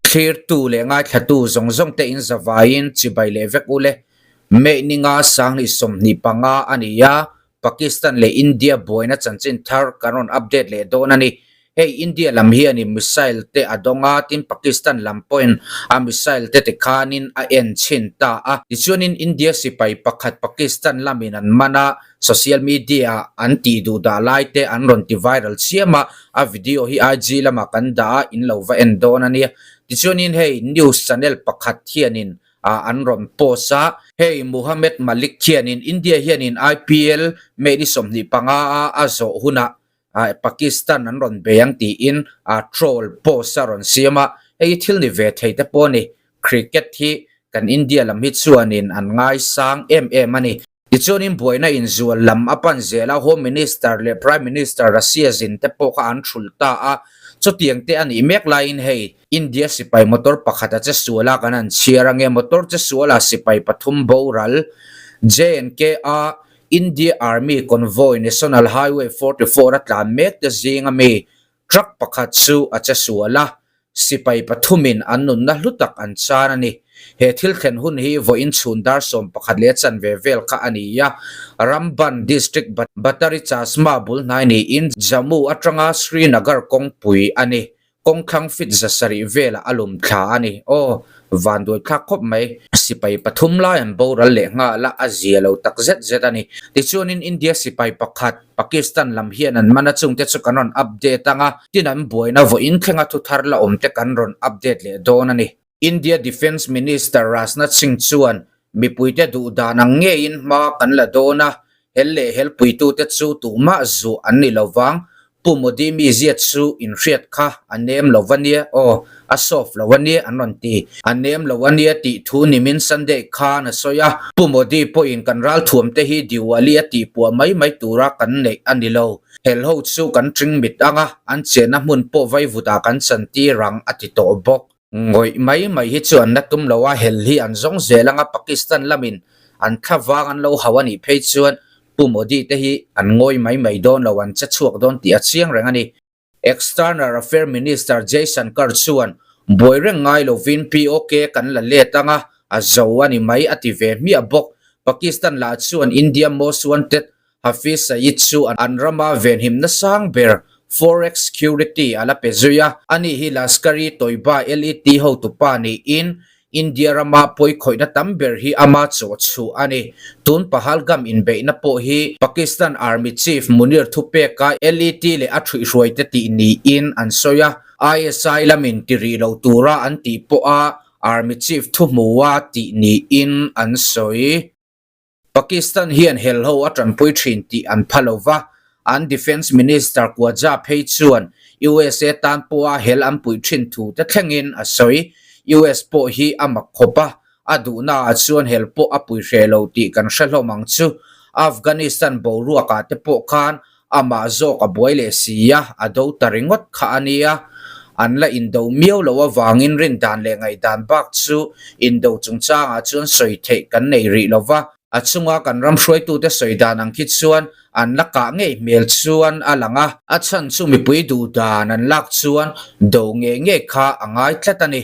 Thlirtu leh ngaithlatu zawng zawng te in zavaiin chibai leh vek ule. May ninga 2025 a ni a, Pakistan leh India buaina chanchin thar kan rawn update leh dawn a ni. Hei India lam hianin missile te a dawng a, tin Pakistan lam pawhin a missile te tikhanin a en chhin ta a. Tichuanin India sipai pakhat Pakistan lamin an man a, social media ah an tih duh dah lai te an rawn ti viral chiam a, a video hi IG lamah kan dah a, in lo va en dawn a nia. Tichuanin hei news channel pakhat hianin ah an rawn post a, hei Muhammad Malik hianin India hianin IPL May ni 25 a a zawh hunah ah Pakistan an rawn bei ang tiin ah troll post a rawn siam a, hei hi thil ni ve thei te pawh a ni. Cricket hi kan India lam hi chuanin an ngaisang em em a ni. Tichuanin buaina inzual lam a pan zel a, Home Minister leh Prime Minister Russia zin te pawh kha an thulh ta a, chutiang te a nih mek laiin hei India sipai motor pakhat a che sual a kan han chhiar ange, motor che sual ah sipai pathum boral, J&K a India Army convoy National Highway 44 a tlan mek te zing ami Truck pakhat chu a che sual a, sipai pathumin an nunna hlu tak an chan a ni. He thil thlen hun hi vawiin chhun dar 11 leh chanve vel kha a ni a, Ramban District Batari Chasma bul hnai niin Jammu atanga Srinagar kawngpui a ni. Kawngthlang fit 700 velah a lum thla a ni. Aw, vanduai thlak khawp mai. Sipai pathum lai an boral leh nghal a, a zia lo tak zet zet a ni. Tichuanin India sipai pakhat, Pakistan lam hian an man a chungte chu kan rawn update ang a, tin an buaina vawiin thlenga thu thar la awm te kan rawn update leh dawn a ni. India Defence Minister Rajnath Singh chuan mipuite duh dan ang ngeiin hma kan la dawn a, hel leh helpuitute chu tumah zuah an ni lo vang, Pu Modi mi ziat chu inhriat kha a nem lo va nia aw, a soft lo a nia an rawn ti. A nem lo a nia tih thu nimin Sunday khan a sawi a, Pu Modi pawhin kan ralthuam te hi Diwali a tihpuah mai mai tura kan neih a ni lo. Hel ho chu kan ṭing mit ang a, an chenna hmun pawh vaivutah kan chantir ang a ti tawh bawk. Ngawih mai mai hi chu an la tum lo a, hel hi an zawng zel ang a, Pakistan lamin an thlavang an lo hauh a nih phei chuan Pu Modi te hi an ngawi mai mai dawn lo, an che chhuak dawn tih a chiang reng a ni. External Affair Minister Jaishankar chuan buai reng ngai lovin POK kan la let ang a, a zo a ni mai a ti ve hmiah bawk. Pakistan lah chuan India most wanted Hafiz Saeed chu an rama venhimna sang ber Forex Security a la pe zui a, ani hi Lashkar-e-Toiba, LET, hotupa niin India rama pawikhawihna tam ber hi ama chaw chhuh a ni. Tun Pahalgam inbeihna pawh hi Pakistan Army Chief Munir thupeka LET leh a ṭhuihhruaite tih niin an sawi a, ISI lamin ti rih lo tura an tih pawha Army Chief thuhmua tih niin an sawi. Pakistan hian hel ho a tanpui thin tih an pha lo va, an Defence Minister Khawaja phei chuan USA tan pawha hel an puih thin thu te thlengin a sawi. US pawh hi a mak khawp a, a duhnaah chuan hel pawh a pui hreh lo tih kan hre hlawm ang chu. Afghanistan boruakah te pawh khan Amah zawk a buai leh si a, a do ta ringawt kha a nia. An la indo miau loh avangin rindan leh ngaihdan bak chu indo chungchangah chuan sawi theih kan nei rih lo va. A chunga kan ram hruaitute sawi dan ang khi chuan an la kah ngei hmel chuan a lang a. A chhan chu mipui duhdan an lak chuan do ngei ngei kha a ngai tlat a ni.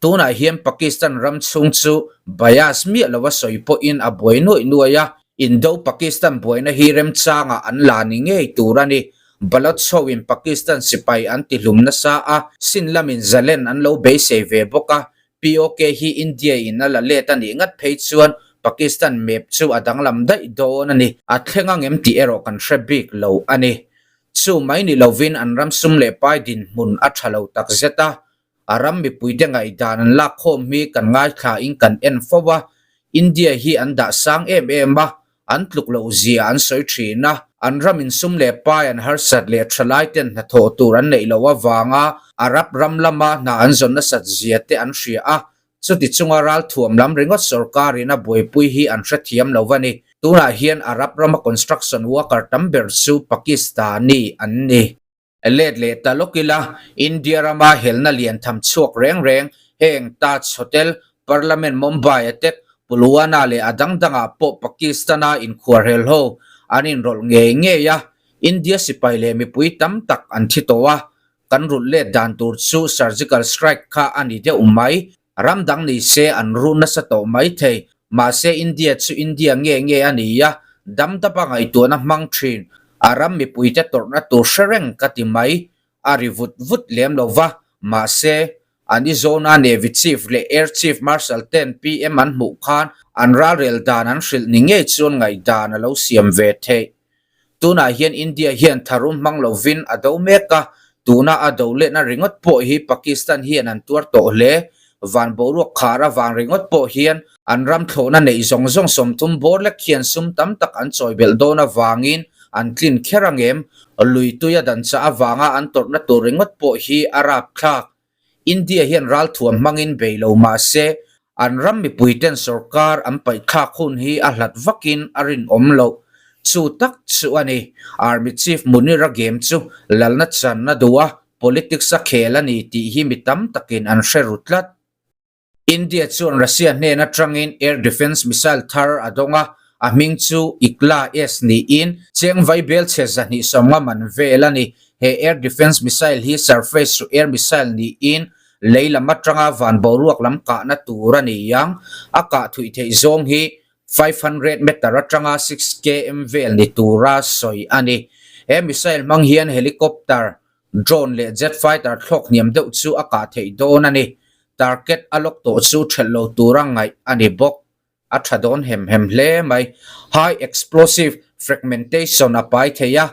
Tunah hian Pakistan ram chhung chu bias miah lova sawi pawhin a buai nuaih nuaih a, Indo-Pakistan buaina hi remchangah an la ni ngei tur a ni. Baloch hoin Pakistan sipai an tihlum nasa a, Sindh lamin zalen an lo beisei ve bawk a, POK hi India in a la let a nih ngat phei chuan Pakistan map chu a danglam daih dawn a ni. A thleng angem tih erawh kan hre bik lo a ni. Chu mai ni lovin an ram sum leh pai dinhmun a tha lo takzet a, A ram mipuite ngaihdan an lak khawm hi kan ngaithlain kan en fo a, India hi an dah sang em em a, an tluk loh zia an sawi thin a, an ram insum leh pai an harsat leh thalai ten hnathawh tur an neih loh avanga Arab ram lama hna an zawn nasat zia te an hria a, chuti chunga ralthuam lam ringawt sorkarin a buaipui hi an hrethiam lo a ni. Tunah hian Arab rama construction worker tam ber chu Pakistani an ni. Let leh ta lawk ila, India rama helna lian tham chhuak reng reng heng Taj Hotel, Parliament Mumbai attack, Pulwana leh a dang dangah pawh Pakistan-a inkhuarhel ho an inrawlh ngei ngei a, India sipai leh mipui tam tak an thi tawh a. Kan rulh let dan tur chu surgical strike kha a ni deuh mai. Ram dang ni se an ruh nasa tawh mai thei. Mahse India chu India nge nge a ni a, dam dapa ngaihtuahna hmang thin. A ram mipuite tawrhna tur hre reng ka ti mai. A ri vut vut lem lo va, mahse an i zawna Navy Chief leh Air Chief Marshal ten PM an hmuh khan an ralrel dan an hrilh ni ngei chuan ngaihdan a lo siam ve theih. Tunah hian India hian tharum hmang lovin a do mek a, tuna a do letna ringawt pawh hi Pakistan hian an tuar tawh hle. Van boruak khar avang ringawt pawh hian an ram thlawhna neih zawng zawng 30 bawr lek hian sum tam tak an chawi belh dawn avangin an tlin kher angem? Lui tui a dan chah avanga an tawrhna tur ringawt pawh hi a rapthlak. India hian ralthuam hmangin bei lo mah se, an ram mipuiten sorkar an paihthlak hun hi a hlat vakin a rinawm loh. Chu tak chu a ni. Army Chief Munira game chu lalna chan a duh a, politics a khel a ni tih hi mi tam takin an hre ru tlat. India chuan Russia hnen atangin air defence missile thar a dawng a, a hming chu Igla-S niin cheng vaibel chhe 250 man vel a ni. He air defence missile hi surface to air missile niin lei lam atanga van boruak lam kahna tur a ni ang. A kah thuih theih zawng hi 500 meter atanga 6 km vel ni tura sawi a ni. He missile hmang hian helicopter, Drone leh jet fighter thlawk hniam deuh chu a kah theih dawn a ni. Target a lawk tawh chu ṭhelh lo tura ngaih a ni bawk. A ṭha dawn hem hem hle mai. High explosive fragmentation a pai thei a,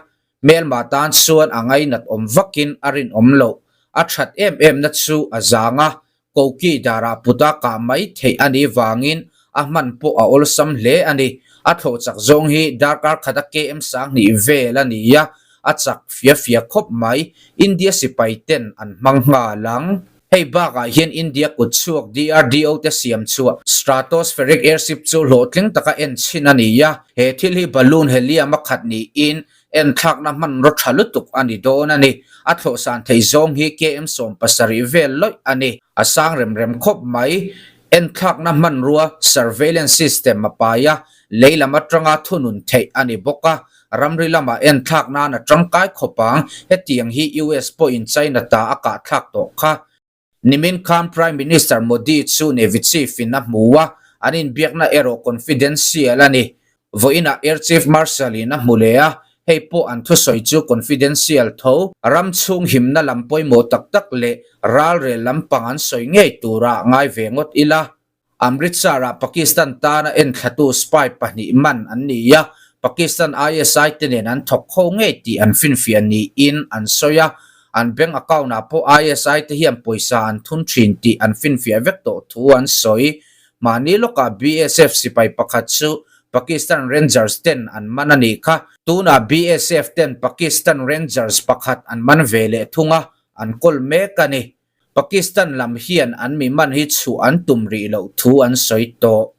hmelma tan chuan a ngainat awm vakin a rinawm loh. A ṭhat em emna chu a zang a, Koki darah puta kah mai theih a nih vangin a hman pawh a awlsam hle a ni. A thlawh chak zawng hi darkar khata KM 2000 vel a ni a, a chak fia fia khawp mai. India sipai ten an hmang nghal ang. Hei bakah hian India kut chhuak DRDO te siam chhuah Stratospheric Airship chu hlawhtling taka en chhin a ni a, he thil hi balloon helium a khat niin Enthlakna hmanraw tha lutuk a ni dawn a ni. A thlawhsan theih zawng hi KM 70 vel lawih a ni. A sang rem rem khawp mai. Enthlakna hmanrua surveillance system a pai a, lei lam atanga thunun theih a ni bawk a. Ramri lamah enthlak nan a tangkai khawp ang. Hetiang hi US pawhin China ta a kahthlak tawh kha. Nimin khan Prime Minister Modi chu Navy Chief in a hmu a, an inbiakna erawh confidential a ni. Vawiinah Air Chief Marshal in a hmu leh a, hei pawh an thusawi chu confidential tho. Ram chhung himna lam pawimawh tak tak leh ralrel lampang an sawi ngei turah ngai ve ngawt ila. Amritsar-ah Pakistan tana enthlatu spy pahnih man an ni a, Pakistan ISI te nen an thawk kho ngei tih an finfiah niin an sawi a, an bank account-ah pawh ISI te hian pawisa an thun thin tih an finfiah vek tawh thu an sawi. Mahni lawkah BSF sipai pakhat chu Pakistan Rangers ten an man a nih kha. Tunah BSF ten Pakistan Rangers pakhat an man ve leh thung a, an kawl mek a ni. Pakistan lam hian an mi man hi chhuah an tum rih loh thu an sawi tawh.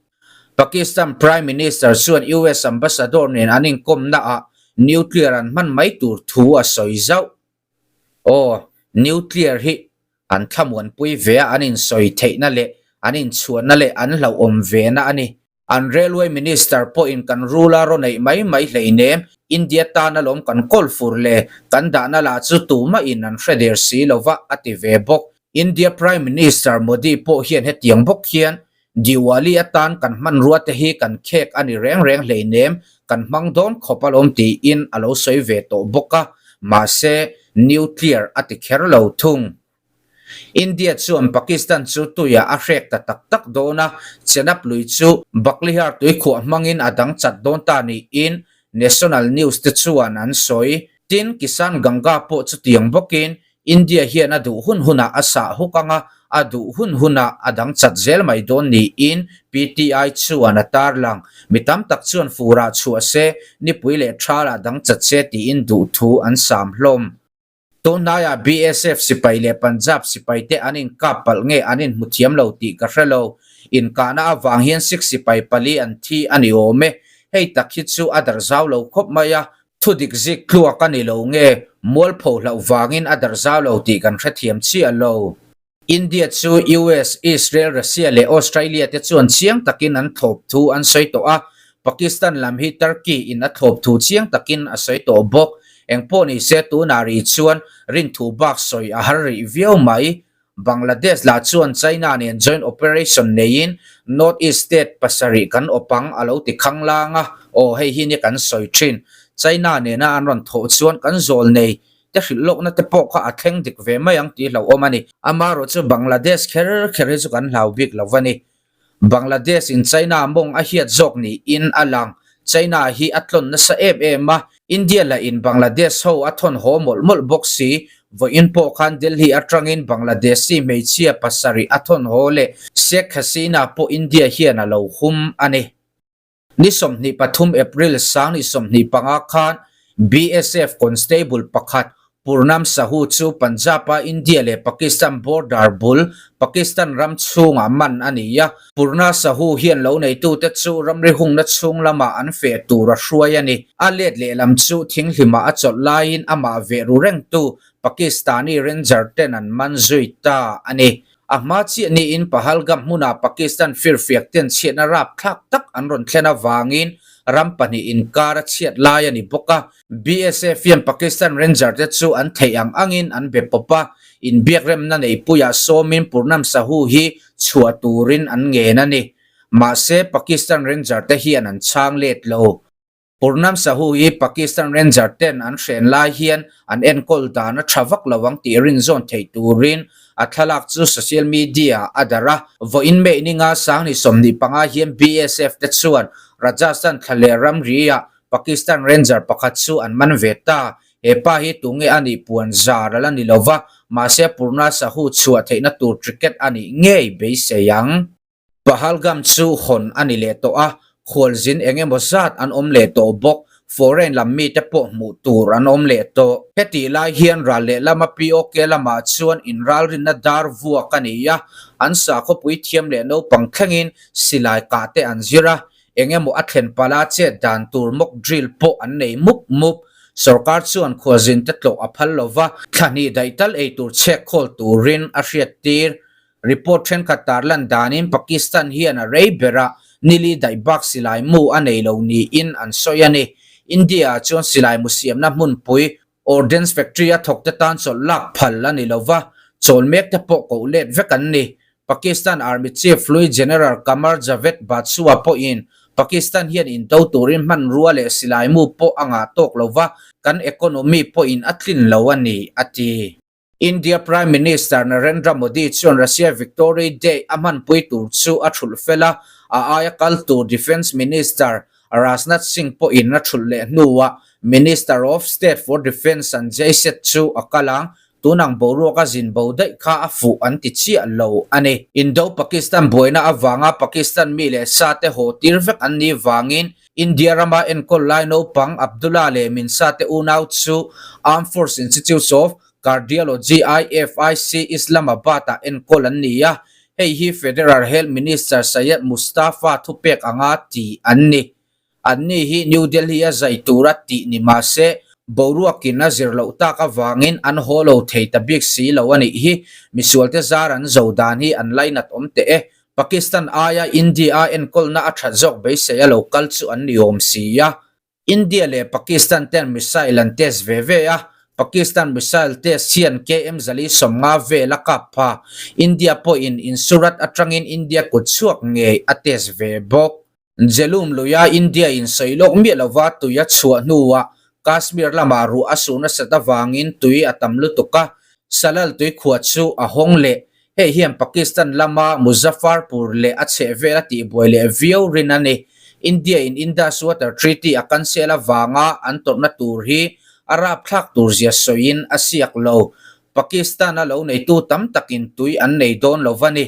Pakistan Prime Minister chuan US Ambassador nen an inkawmnaah nuclear an hman mai tur thu a sawi zauh. Aw, nuclear hi an thlamuanpui ve a, an insawi theihna leh an inchhuahna leh an hlauhawm vena a ni. An Railway Minister pawhin kan rul a rawn eih mai mai hleinem, India tan alawm kan kawl fur le, kan dahna lah chu tumahin an hre der si lova a ti ve bawk. India Prime Minister Modi pawh hian hetiang bawk hian Diwali atan kan hmanrua te hi kan khek a ni reng reng hleinem, kan hmang dawn khawp alawm tiin a lo sawi ve tawh bawk a, mahse nuclear a ti kher lo thung. India chuan Pakistan chu tuiah a hrek ta tak tak dawn a, Chenab lui chu Baklihar tuikhuah hmangin a dang chat dawn ta niin National News te chuan an sawi. Tin, Kisan Ganga pawh chutiang bawkin India hian a duh hun hunah a sah huk ang a, a duh hun hunah a dang chat zel mai dawn niin PTI chuan a tarlang. Mi tam tak chuan furah chhuah se, nipui leh thalah dang chat se tiin duhthu an sam hlawm. Tunhnaiah BSF sipai leh Punjab sipaite an inkap palh nge an inhmu thiam lo tih ka hre lo. Inkahna avang hian Sikh sipai pali an thi a ni awm e. Hei tak hi chu a darh zau lo khawp mai a, thudik zik tluak a ni lo nge mualpho hlauh vangin a darh zau lo tih kan hrethiam chiah lo. India chu US, Israel, Russia leh Australia te chuan chiang takin an thlawp thu an sawi tawh a, Pakistan lam hi Turkey in a thlawp thu chiang takin a sawi tawh bawk. Engpawh nise tunah rih chuan rinthu bak sawi a har rih viau mai. Bangladesh lah chuan China nen joint operation neiin North East state pasarih kan awp ang a lo ti khanglang a, aw hei hi nia kan sawi thin. China nena an rawn thawh chuan kan zawl nei te hrilh lawkna te pawh kha a thleng dik ve mai ang tih hlauhawm a ni. Amaherawhchu Bangladesh kher kher hi chu kan hlau bik lo a ni. Bangladesh in China mawng a hiat zawk niin a lang. China hi a tlawn nasa em em a, India lah in Bangladesh ho a thawn haw mawlh mawlh bawk si. Vawiin pawh khan Delhi atangin Bangladeshi hmeichhia pasarih a thawn haw leh Sheikh Hasina pawh India hian a lo hum a ni. Ni 23 April 2025 khan BSF Constable pakhat Purnam Sahu chu Punjab-a India leh Pakistan border bul Pakistan ram chhungah man a ni a. Purna Sahu hian lo neitute chu ramri hungna chhung lamah an feh tur a hruai a ni. A let lehlam chu thinghlimah a chawlh laiin amah veh ru rengtu Pakistani Ranger ten an man zui ta a ni. A hma chiah niin Pahalgam hmunah Pakistan firfiak ten chhiatna rapthlak tak an rawn thlen avangin ram pahnih inkar a chhiat lai a ni bawk a. BSF hian Pakistan Ranger te chu an theih ang angin an be pawp a, inbiakremna neipuiah sawmin Purnam Sahu hi chhuah turin an ngen a ni. Mahse, Pakistan Ranger te hian an chhang let lo. Purnam Sahu hi Pakistan Ranger ten an hren lai hian an enkawl dan a tha vak lo ang tih rinzawn theih turin a thlalak chu social media ah a darh a. Vawiin May ninga 2025 hian BSF te chuan Rajasthan thla leh ramri ah Pakistan Ranger pakhat chu an man ve ta. He pa hi tunge a nih puan zar a la ni lova, mahse Purna Sahu chhuah theihna tur ticket a nih ngei beisei ang. Pahalgam chu hawn a ni leh tawh a, khualzin eng emaw zat an awm leh tawh bawk, foreign lam mite pawh hmuh tur an awm leh tawh. Hetih lai hian ral lehlama POK lamah chuan inralrinna dar vuak a ni a, an sakhawpui thiam leh naupang thlengin silai kah te an zir a, eng emaw a thlen pala chet dan tur mock drill pawh an nei mup mup. Sorkar chuan khualzin te tlawh a phal lova, thla hnih daih tal ei tur chhek khawl turin a hriattir. Report thenkhat tarlan danin Pakistan hian a rei berah nili daih bak silai mu a nei lo niin an sawi a ni. India ah chuan silai mu siamna hmunpui Ordnance Factory a thawkte tan chawlh lak phal a ni lova, chawl mek te pawh koh let vek an ni. Pakistan Army Chief Hlui General Qamar Javed Bajwa pawhin Pakistan hian indo turin hmanrua leh silai mu pawh a ngah tawk lova, kan economy pawhin a tlin lo a ni, a ti. India Prime Minister Narendra Modi chuan Russia Victory Day a hmanpui tur chu a thulh fel a, a aia kal tur Defence Minister Rajnath Singh pawhin a thulh leh hnuah Minister of State for Defence Sanjay Seth chu a kal ang, tunang boruaka zin bo daih kha a fuh an ti chiah lo a ni. Indo-Pakistan buaina avanga Pakistan mi leh sa te haw tir vek an nih vangin India rama enkawl lai naupang Abdullah leh Minsa te unau chu Armed Force Institute of Cardiology, IFIC, Islamabad-ah enkawl an ni a, hei hi Federal Health Minister Syed Mustafa thupek anga tih an ni. Anni hi New Delhi-a zai tura tih ni mah se, boruakin a zir loh tak avangin an haw lo thei ta bik si lo a nih hi. Misualte zar an zo dan hi an lainat awm teh e. Pakistan aia India a enkawlna a that zawk beisei a lo kal chu an ni awm si a. India leh Pakistan ten missile an test ve ve a, Pakistan missile test hian KM zali 50 vel a kap pha. India pawhin Insurat atangin India kut chhuak ngei a test ve bawk. Jhelum luia India in sawi lawk miah lova tui a chhuah hnuah Kashmir lamah ruah a sur nasat avangin tui a tam lutuk a, Salal tuikhuah chu a hawng leh. Hei hian Pakistan lama Muzaffarpur leh a chhehvel a tihbuai leh viau rin a ni. India in Indus Water Treaty a cancel avanga an tawrhna tur hi a rapthlak tur zia sawiin a siak lo. Pakistan a lo neitu tam takin tui an nei dawn lo va ni.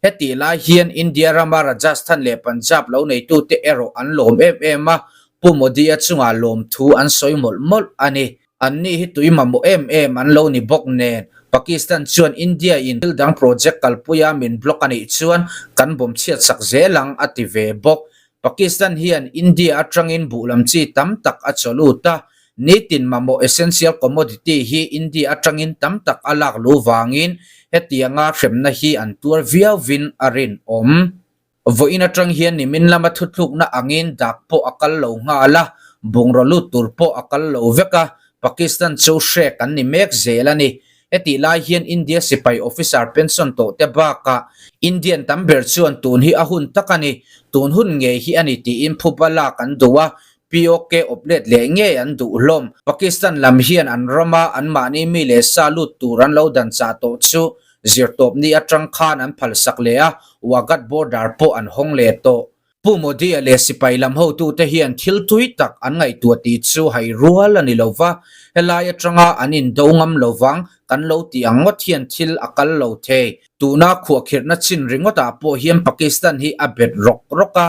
Hetih lai hian India rama Rajasthan leh Punjab lo neitute erawh an lawm em em a, Pu Modi-a chungah lawmthu an sawi mawlh mawlh a ni. Anni hi tui mamawh em em an lo ni bawk nen, Pakistan chuan India-in thil dang project kalpuia min block a nih chuan kan bawm chhiat sak zel ang a ti ve bawk. Pakistan hian India atangin buh lam chi tam tak a chaw lut a, nitin mamawh essential commodity hi India atangin tam tak a lak luh vangin hetianga hremna hi an tuar viauvin a rinawm. Vawiin atang hian nimin lama thuthlukna angin dak pawh a kal lo nghal a, bungraw lut tur pawh a kal lo vek a. Pakistan chu hrek an ni mek zel a ni. Hetih lai hian India sipai officer pension tawh te bakah Indian tam ber chuan tun hi a hun tak a ni, tun hun ngei hi a ni tiin phuba lak an duh a, POK awp let leh ngei an duh hlawm. Pakistan lam hian an rama anmahni mi leh sa lut tur an lo dan chah tawh chu zirtawpni atang khan an phalsak leh a, Wagah border pawh an hawng leh tawh. Pu Modi-a leh sipai lam hotute hian thil tui tak an ngaihtuah tih chu hai rual a ni lo va, helai atanga an indo ngam lo vang kan lo tih ang ngawt hian thil a kal lo thei. Tuna khuahkhirhna chin ringawtah pawh hian Pakistan hi a bet rawk rawk a,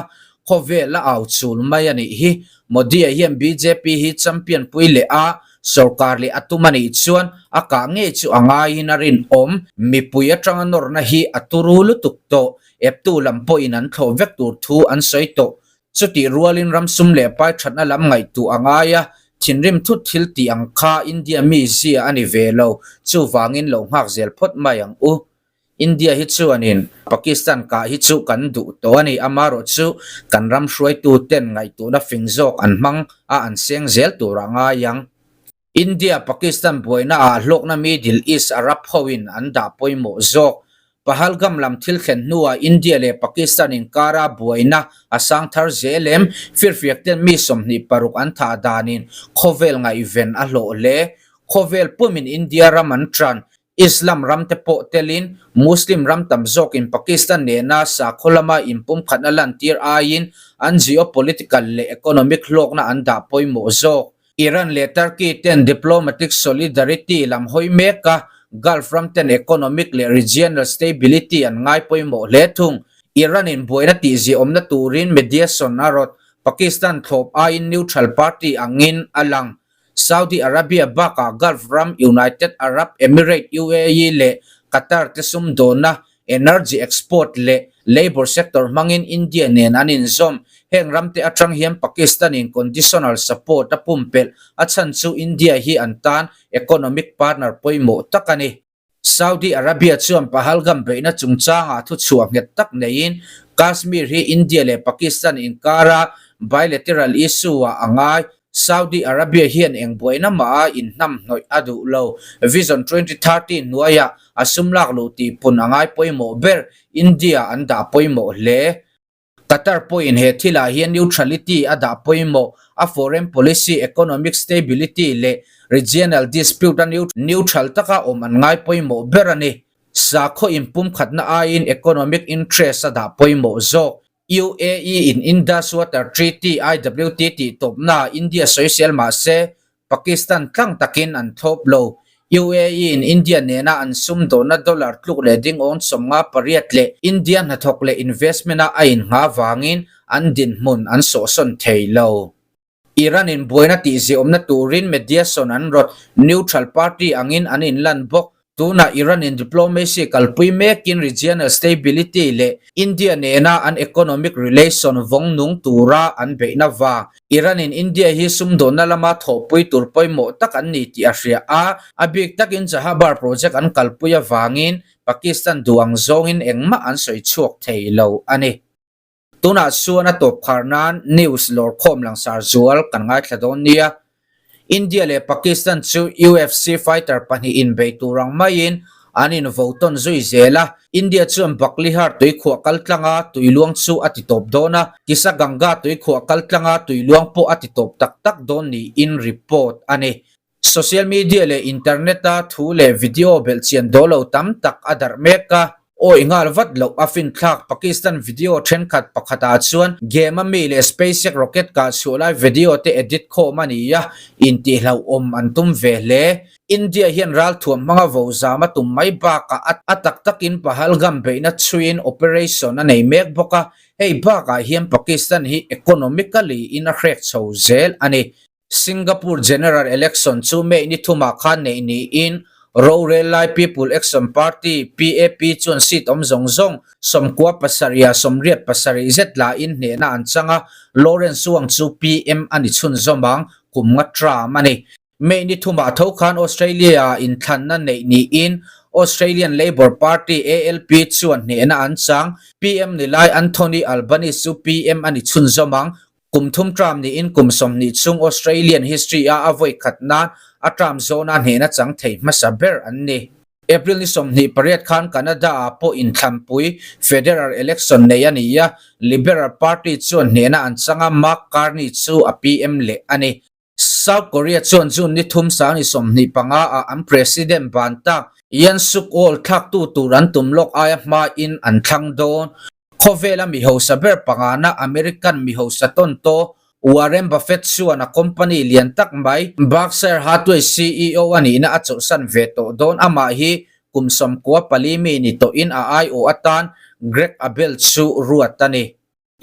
khawvel a au chul mai a nih hi. Modi-a hian bjp hi champion pui leh a, sorkar leh a tum a nih chuan a kah ngei chu a ngaiin a rinawm. Mipui atanga nawrna hi a turu lutuk tawh. Eptu lam pawhin an thlawh vek tur thu an sawi tawh. Chutih rualin ram sum leh pai thatna lam ngaihtuah a ngai a, thinrim thut thil tih ang kha India mi zia a ni ve lo, chuvangin lo nghak zel phawt mai ang u. India hi chuanin Pakistan kah hi chu kan duh tawh a ni, amarawh chu kan ram hruaitu ten ngaihtuahna fing zawk an hmang a an seng zel tur a ngai ang. India Pakistan buaina ah hlawkna Middle East Arab hoin an dah pawimawh zawk. Pahalgam lam thil thlen hnuah India leh Pakistan inkara buaina a sang thar zel em? Firfiak ten mi 26 an thah danin khawvel ngaihven a hlawh hle. Khawvel pumin India ram an tan. Islam ram te pawh telin Muslim ram tam zawkin Pakistan nena sakhaw lama inpumkhatna lantir aiin an geopolitical leh economic hlawkna an dah pawimawh zawk. Iran leh Turkey ten diplomatic solidarity lam hawi mek a, Gulf ram ten economic leh regional stability an ngai pawimawh hle thung. Iran in buaina tihziahawmna turin mediation a rawt, Pakistan thlawp aiin neutral party angin a lang. Saudi Arabia bakah Gulf ram United Arab Emirate, UAE, leh Qatar te sumdawnna Energy export leh labour sector hmangin India nen an inzawm. Heng ramte atang hian Pakistan-in conditional support a pumpelh a chhan chu India hi an tan economic partner pawimawh tak a ni. Saudi Arabia chuan Pahalgam beihna chungchangah thuchhuah nghet tak neiin Kashmir hi India leh Pakistan inkara bilateral issue-ah a ngai. Saudi Arabia hian eng buaina mah a inhnamhnawih a duh lo. Vision 2030 hnuaiah a sum lak luh tih pun a ngai pawimawh ber, India an dah pawimawh hle. Qatar pawhin he thilah hian neutrality a dah pawimawh, a foreign policy, economic stability leh regional dispute a neutral taka awm an ngai pawimawh ber a ni. Sakhaw inpumkhatna aiin economic interest a dah pawimawh zawk. UAE in Indus Water Treaty, IWT, tih tawpnaah India sawisel mah se, Pakistan tlang takin an thlawp lo. UAE in India nena an sumdawnna dollar tluk leh ding awn 58 leh India hnathawk leh investment-a a inngha vangin an dinhmun an sawhsawn thei lo. Iran in buaina tihziahawmna turin mediation an rawt, neutral party angin an inlan bawk. Tunah Iran in diplomacy kalpui mekin regional stability leh India nena an economic relation vawng nung tura an beihna vang. Iran in India hi sumdawnna lama thawhpui tur pawimawh tak an ni tih a hria a, a bik takin Chahabar project an kalpui avangin Pakistan duh ang zawngin engmah an sawi chhuak thei lo a ni. Tunah chuan a tawp khar nan news lawrkhawm langsar zual kan ngaithla dawn nia. India leh Pakistan chu UFC fighter pahnih inbei tur ang maiin an invo tawn zui zel a. India chuan Baklihar tuikhuah kal tlanga tuiluang chu a titawp dawn a, Kisaganga tuikhuah kal tlanga tuiluang pawh a titawp tak tak dawn niin report a ni. Social media leh internet-a thu leh video belhchian daw lo tam tak a darh mek a. Awi nghal vat loh a finthlak Pakistan video thenkhat pakhatah chuan game-a mi leh SpaceX rocket kah chhuah lai video te edit khawm a ni a, intihhlauhawm an tum ve hle. India hian ralthuam hmanga vo zam a tum mai bakah a tak takin Pahalgam beihna chhuiin operation a nei mek bawk a, hei bakah hian Pakistan hi economically in a hrek chho zel a ni. Singapore General Election chu May ni thumah khan neih niin rorel lai People Action Party, PAP, chuan seat awm zawng zawng 97 ah 87 zet lain hnehna an chang a, Lawrence Wang chu PM a ni chhunzawm ang, kum nga term a ni. May ni thumah tho khan Australia-ah inthlanna neih niin Australian Labor Party, ALP, chuan hnehna an chang, PM ni lai Anthony Albanese chu PM a ni chhunzawm ang, Kum thum term niin kum 20 chhung Australian history-a a vawi khat nan a term zawna hnehna chang thei hmasa ber an ni. April ni 28 khan Canada-ah pawh inthlanpui, federal election, nei a ni a, Liberal Party chuan hnehna an chang a, Mark Carney chu a PM leh a ni. South Korea chuan June ni thum sang ni 25 ah an President ban tak Yoon Suk Yeol thlaktu tur an tum lawk aia hmain an thlang dawn. Khawvela mi hausa ber pangana American mi hausa tawntaw Warren Buffett chuan a company lian tak mai Berkshire Hathaway CEO a nihna a chawlhsan ve tawh dawn. Amah hi kum 94 mi ni tawhin a aiawh atan Greg Abel chu ruat a ni.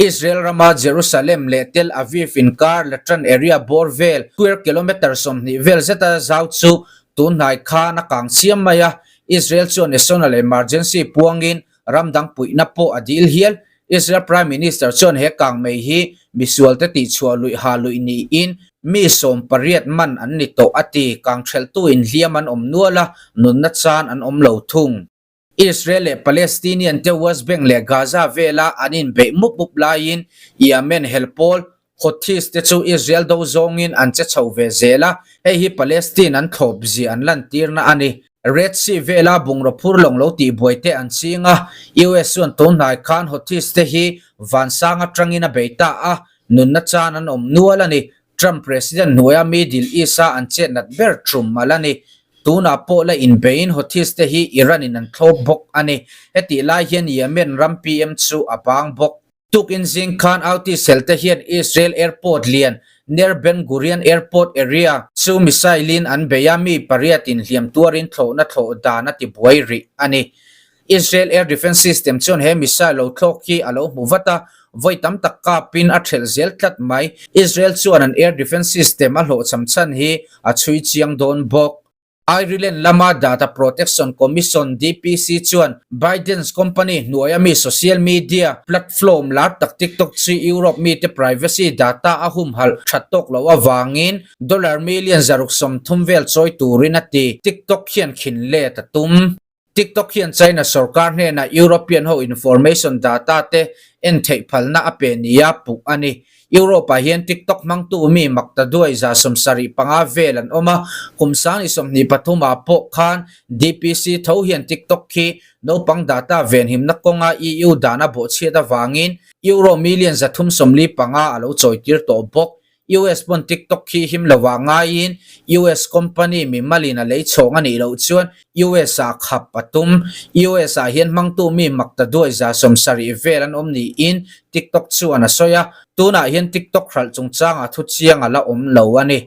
Israel rama Jerusalem leh Tel Aviv inkar Latran area bawr vel square kilometre 20 vel zeta zau chu tunhnai khan a kang chiam mai a. Israel chuan national emergency puangin Ram dang puihna pawh a dil hial. Israel Prime Minister chuan he kangmei hi misualte tihchhuah luih ha luih niin mi 18 man an ni tawh a ti. Kangthelhtu inhliam an awm nual a, nunna chan an awm lo thung. Israel leh Palestinian te West Bank leh Gaza vela an inbeih mup mup laiin Yemen hel pawl Houthis te chu Israel do zawngin an che chho ve zel a, hei hi Palestine an thlawp zia an lantirna a ni. Red Sea vela bungraw phur lawng lo tihbuai te an ching a, US chuan tunhnai khan Houthis te hi vansang atangin a bei ta a, nunna chan an awm nual a ni. Trump President hnuaia Middle East-a an chet nat ber tum a la ni. Tunah pawh la inbeiin Houthis te hi Iran-in an thlawp bawk a ni. Hetih lai hian Yemen ram PM chu a bang bawk. Tukin zing khan Houthi cell te hian Israel airport lian Ner Ben Gurion Airport area chu missile in an bei a, mi pariat in hliam tuarin thlawhna thlawh dan a ti buai rih a ni. Israel air defence system chuan he missile lo thlawk hi a lo hmu vat a, vawi tam tak kapin a thelh zel tlat mai. Israel chuan an air defence system a hlawhchham chhan hi a chhui chiang dawn bawk. Ireland lama Data Protection Commission, DPC, chuan ByteDance company hnuaia mi social media platflorm lar tak TikTok chu Europe mite privacy data a humhalh that tawk loh avangin dollar million 130 vel chawi turin a ti. TikTok hian khin let a tum. TikTok hian China sorkar hnenah European ho information data te en theih phalna a pe nia puh a ni. Europe ah hian TikTok hmangtu mi maktaduai 75 vel an awm a, kum 2023 ah pawh khan DPC tho hian TikTok khi naupang data venhimna kawnga EU dan a bawhchhiat avangin Euro million 345 a lo chawitir tawh bawk. US pawn TikTok khi him lovah ngaiin US company mimalin a lei chhawng a nih loh chuan US ah khap a tum. US ah hian hmangtu mi maktaduai 70 vel an awm niin TikTok chuan a sawi a, tunah hian TikTok hralh chungchangah thu chiang a la awm lo a ni.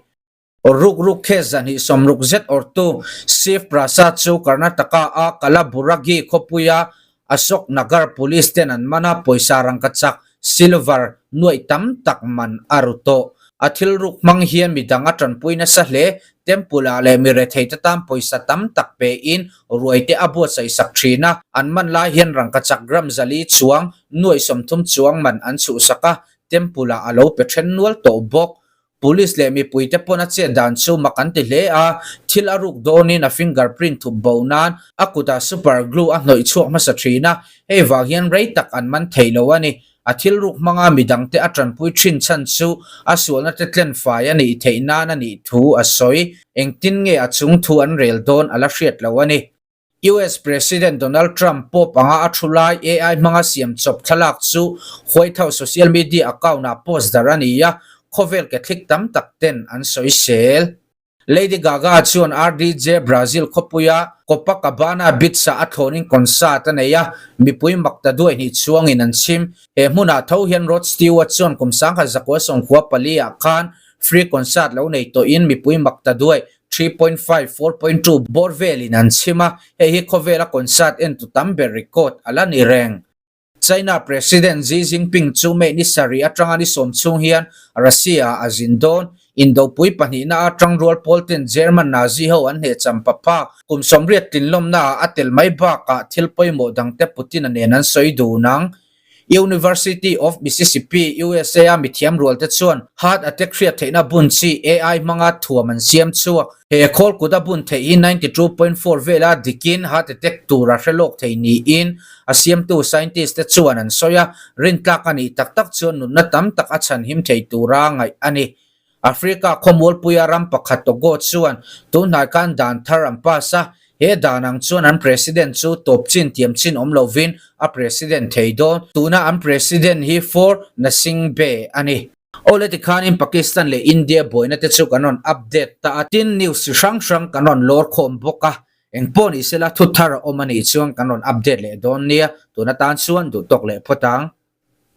Ruk ruk case 260 zet awrhtu Shiv Prasad chu Karnataka a Kalaburagi khawpuia Ashok Nagar Police ten an man a, pawisa rangkachak, silver, nuaih tam tak man a ru tawh. A thil ruk hmang hian midang a tanpui nasa hle, temple ah leh mi rethei te tan pawisa tam tak pe in ruai te a buatsaih sak thin a, an man lai hian rangkachak gram 400 chuang, nuaih 30 chuang man an chhuhsak a, temple ah a lo pe then nual tawh bawk. Police leh mipuite pawn a chet dan chu mak an ti hle a, thil a ruk dawnin a finger print thup bo nan a kutah super glue a hnawih chhuak hmasa thin a, hei vang hian rei tak an man thei lo a ni. A thil ruk hmanga midangte a tanpui thin chhan chu a sualna te tlen fai a nih theih nan a nih thu a sawi. Engtin nge a chung thu an rel dawn a la hriat lo a ni. US President Donald Trump pawp anga a thu lai AI hmanga siam chawp thlalak chu White House social media account ah post darh a ni a, khawvel ke thlik tam tak ten an sawisel. Lady Gaga chuan RDJ Brazil khawpuia Copacabana Beach ah a thlawnin concert a nei a, mipui mak ta duai hnih chuangin an chhim. He hmunah tho hian Rod Stewart chuan kum 1994 ah khan free concert lo nei tawhin mipui mak ta duai 3.5, 4.2 bawr velin an chhim a, hei hi khawvela concert entu tam ber record a la ni reng. China President Xi Jinping chu May ni sarih atanga ni sawm chhung hian Russia ah a zin dawn. Indopui pahnihna atang rual pawl ten German Nazi ho an hneh champa phak kum 80 tlinlawmna ah a tel mai bakah thil pawimawh dangte Putin-a nen an sawi dun ang. University of Mississippi, USA a mithiam rualte chuan heart attack hriat theihna bun chi AI hmanga thuam an siam chhuak. He khawl kut a bun theih hi 92.4 vela dikin heart attack tur a hre lawk thei niin a siamtu scientist te chuan an sawi a, rintlak a nih tak tak chuan nunna tam tak a chhanhim thei tura ngaih a ni. Africa khawmualpuia ram pakhat Togo chuan tunhnai khan dan thar an pass a, he dan ang chuan an president chu tawp chin tiam chin awm lovin a president thei dawn. Tuna an president hi Faure Gnassingbé a ni. Awle tikhanin Pakistan leh India buaina te chu kan rawn update ta a, tin news chi hrang hrang kan rawn lawr khawm bawk a, engpawh ni sela thu thar a awm a nih chuan kan rawn update leh dawn nia, tun atan chuan duh tawk leh phawt ang.